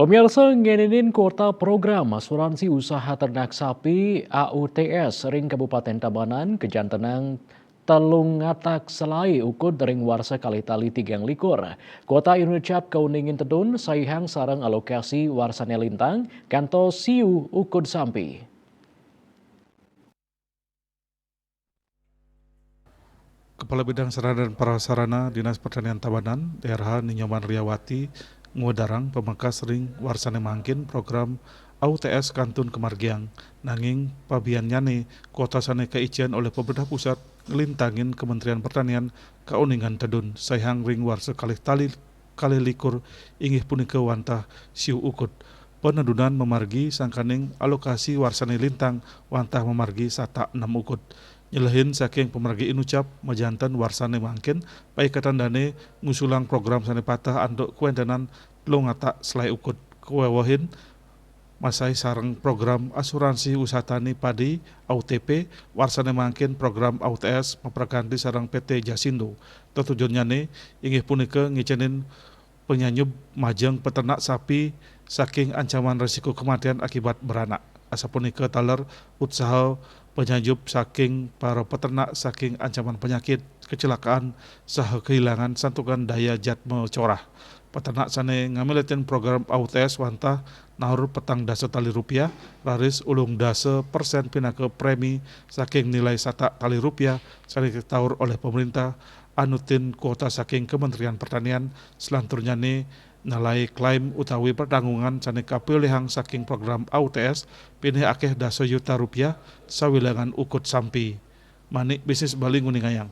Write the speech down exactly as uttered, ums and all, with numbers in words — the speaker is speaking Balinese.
Pemirsa, ngeninin kuota program asuransi usaha ternak sapi A U T S ring Kabupaten Tabanan kejantenang telung atak selai ukud ring warsa kalih tali tigang likur. Kuota inucap kauningin tedun saihang sareng alokasi warsane lintang kantos siu ukud sampi. Kepala Bidang Sarana dan Prasarana Dinas Pertanian Tabanan, D R H Ninyoman Riawati, ngwedarang pamekas ring warsane mangkin program A U T S kantun kamargiang, nanging pabiannyane kuota sane kaicen olih pemerintah pusat nglintangin Kementerian Pertanian kauningan tedun saihang ring warsa kalih tali kalih likur inggih punika wantah siu ukud. Penedunan mamargi sangkaning alokasi warsane lintang wantah mamargi satak nem ukud. Nyelehin saking pamargi inucap, majanten warsane mangkin, paiketan dane ngusulang program sane pateh antuk kuentenan telung atak selai ukud. Kawewehin masai sareng program asuransi usaha tani padi A U T P, warsane mangkin program A U T S maprakanti sareng P T Jasindo. Tetujonnyane inggih punika ngicenin panyanyub majeng peternak sapi saking ancaman risiko kematian akibat beranak. Asapunika taler utsaha panyanyub saking para peternak saking ancaman penyakit, kecelakaan, saha kehilangan santukan daya jatma corah. Peternak sane ngamiletin program A U T S wantah naur petang dasa tali rupiah, raris ulung dasa persen pinaka premi saking nilai satak tali rupiah sane kataur olih pemerintah anutin kuota saking Kementerian Pertanian, selanturnyane nalai klaim utawi pertanggungan sane kapilihang saking program A U T S pinih akeh dasa yuta rupiah sawilangan ukud sampi. Manik Bisnis Bali nguningayang.